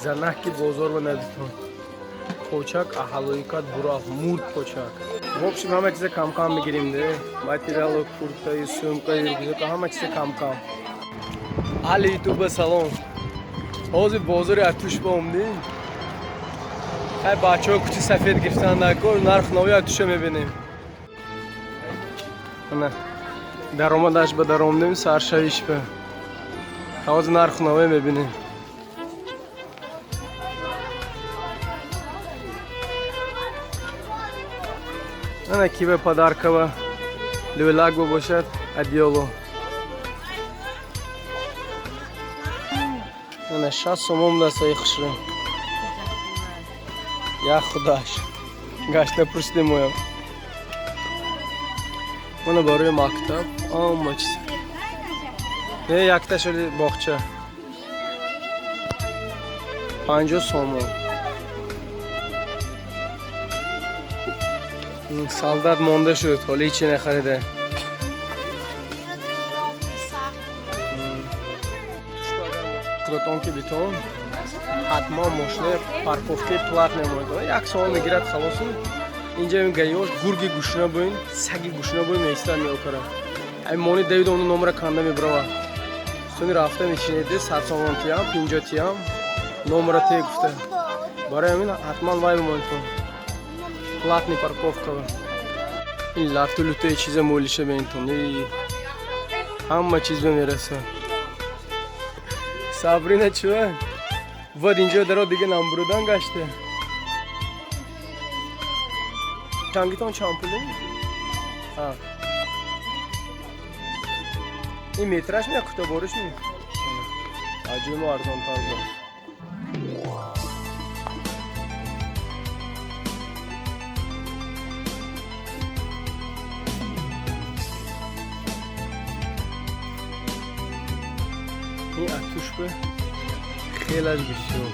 Занаки бозор ба надитон. Почак аҳалоикат бураф, мурд почак. В общем, ҳама чиза кам-кам мегирим, де. Материалу, куртаи, сумкаи, рюкзака, ҳама чиза кам-кам. Аҳли ютуба салом. Ҳозир бозори Атуш ба омдем. Хай, бачаҳо кучи сафед гирифтан накор, нарх нави Атуша мебинем. Ана даромадаш ба даромдем, саршавиш ба. Ҳозир нарх наве мебинем. Ана кива подаркава лӯлак бошад, одеяло. Ана 60 сомон дастаи хушрӯ. Як худаш. Гашта пурсидем моям. Мана барои мактаб ҳама чиз. Не, якта шуди боғча. 50 сомон. Солдат монда шуд, ҳоли ҳечи нахарида. Худатон ки битон, ҳатман мошина парковкаи платная монед. Як сомон мегирад, халосу. Инҷа гаёш гурги гушна буин, саги гушна буин меистад меокара. Ай мони давид, ону номера канда мебирава. Суни рафта мешинеди, 100 сомон тиям, 50 тиям, номера те гуфта. Барои ҳамин ҳатман вай бимонедтон. Платный парковка. Ин лату лутои чиза молиша бентон. Ҳама чиз ба мерасад. Сабрина чува? Вад инҷо даро дига намбурудан гаште. Чангитон чанд пуле? Ҳа. Ин метраш ми кутобориш ми? Аҷоимо арзонтар буд. Ин атуш бе хелаш бисёр.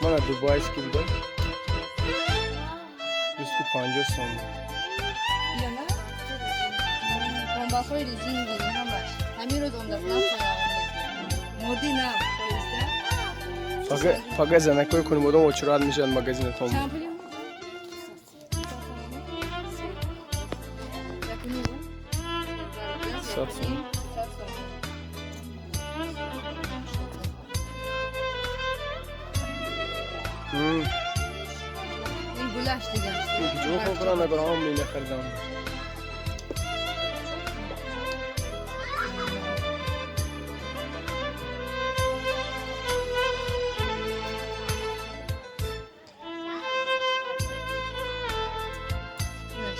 Мана дубайский буда. 250 сом. Бомбаҳои резиновый ҳамаш ҳамин рӯз омдаст, моди нав поиста. Фақат занакҳои кунибодом очурат мешавад магазинатон. Чанд пули? 100 сом. 100 сом. Ин гулаш дигар. Ҷо хобра нагора, ҳам менахаридам.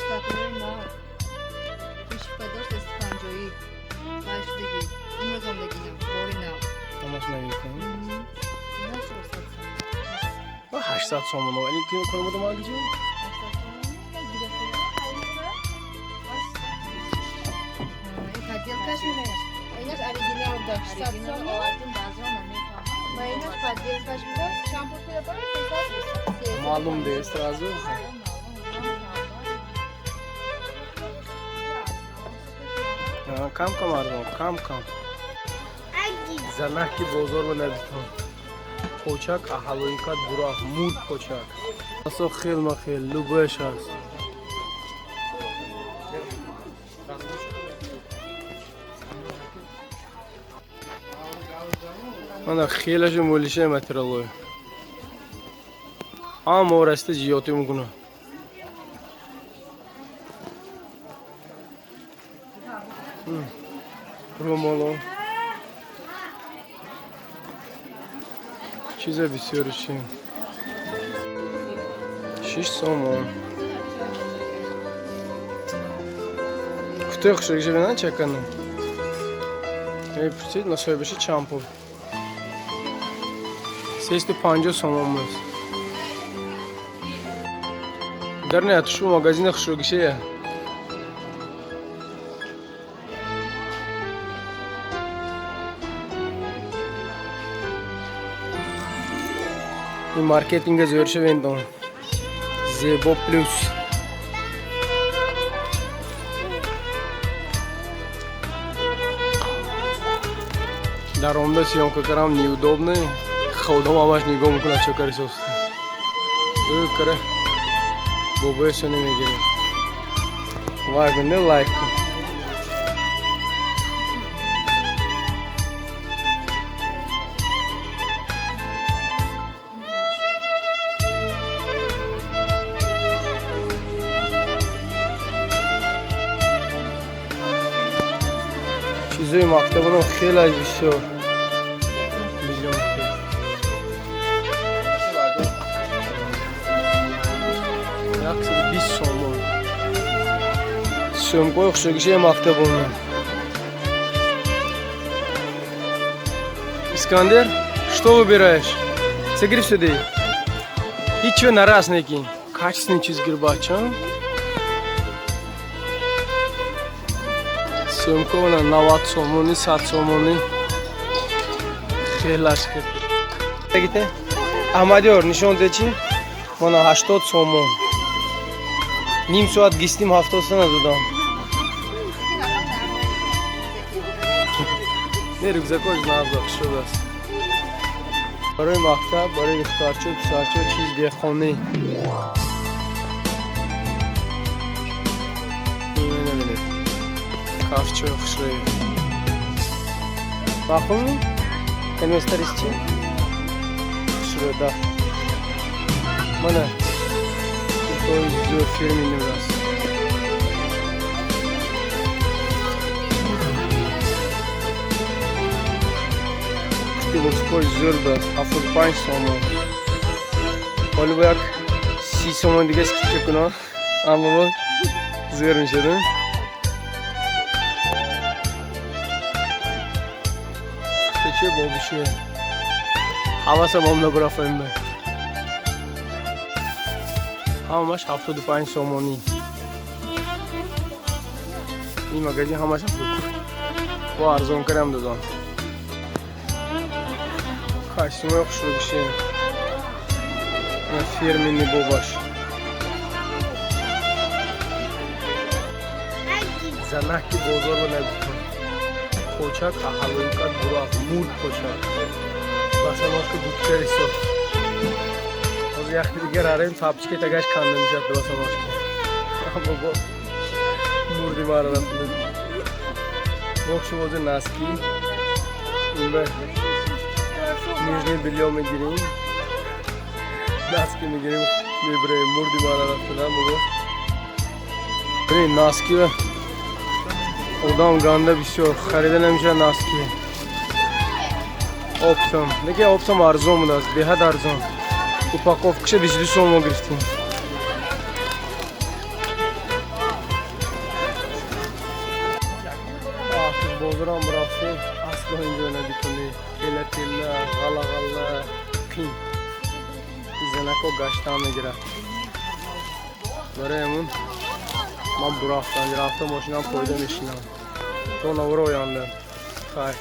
Шпаклёи нав пешпадошт аст, 50-ӣ башдиги имрӯз омдагинам, бори нав. Ҳамаш навикам. Ина 400 сом. 800 сомон. Ин ки кунибодом агиҷо? 800 сом. Подделкаш, инаш оригинал да 600 сом ва инаш подделкаш буда. Чанд пул пула барад? Маълум нест сразу. Кам кам арзон, кам кам. Занаки бозор ба надитон. Почак аҳалоикат бураф, мурд почак. Асо хел махел, любояш ҳаст. Мана хелашу молиша материалой. Ҳама раста зиёдӣ мекунад. Румоло. Чиза бисёри чи. 6 сомон. Кутои хушрагиша бинан чакана. Мепурсид, насоибаша чанд пул. 350 сомон буд. Дар не атушу магазини хушрогишая. Ин маркетинга зӯр шавендон. Зебо плюс. Дар омда съёмка карам неудобно. Худом ҳамаш нигоҳ мекунад, чо кари соста. Ӯ кара бобояшо намегирад. Лайк кун, лайк кун. Чизои мактабонам хеле бисёр. Миллион. 120 сомон. Сумкои хушрӯгишаи мактабона. Искандер, что выбираешь? Чӣ гирифтади? Ҳичо нарас неки. Качественный чиз гир, бача. Сумкона 90 сомонӣ, 100 сомонӣ. Хелаш кир. Гите? Аҳмадёр, нишон де чӣ? Мана 80 сомон. Ним соат гистим, 70 та надодам. Не, рюкзакош нағз шудааст. Барои мактаб, барои духтарчо, писарчо чиз деҳқонӣ. Бинед. Кафчои хушрӯй. Мақулми? Канестарис чи? Хушрӯй да. Мана той зӯр фирменный аст. Либоскои зӯр будаст, 75 сомон. Ҳоло бо як 30 сомон дига скидка кунам, аммо бо зӯр мешад. Че бобиши? Ҳавасам ом набурафаем ба. Ҳамаш 75 сомонӣ. Ин магазин ҳамаш бо арзон карам додам. Костюмои хушрӯгиши. Фирменный бобаш. Занаки бозорро нагуфтам. Почак аҳалоикат бурафт, мурд почак. Басамошка дудкари сохт. Ҳозир яхти дигар арем тапчике тагаш канда мешавад басамошка. Бобо мурди мара рафт. Бокшу ҳозир носки. Инба нижнее бельё мегирем. Носки мегирем, мебарем, мурди мара рафтадан бобо. Бибин, носки одам ганда бисёр харида намешавад носки. Оптом. Лекин оптом арзон будааст, беҳад арзон. Упаковкаша 22 сомон гирифтем. Бозорам рафтем, асло инҷо набитонӣ. Тела тела, ғала ғала, қин. Занако гаштан мегирад. Барои ҳамун ман бурафтам, рафта мошинам пойда мешинам. То навор оянда. Хайр.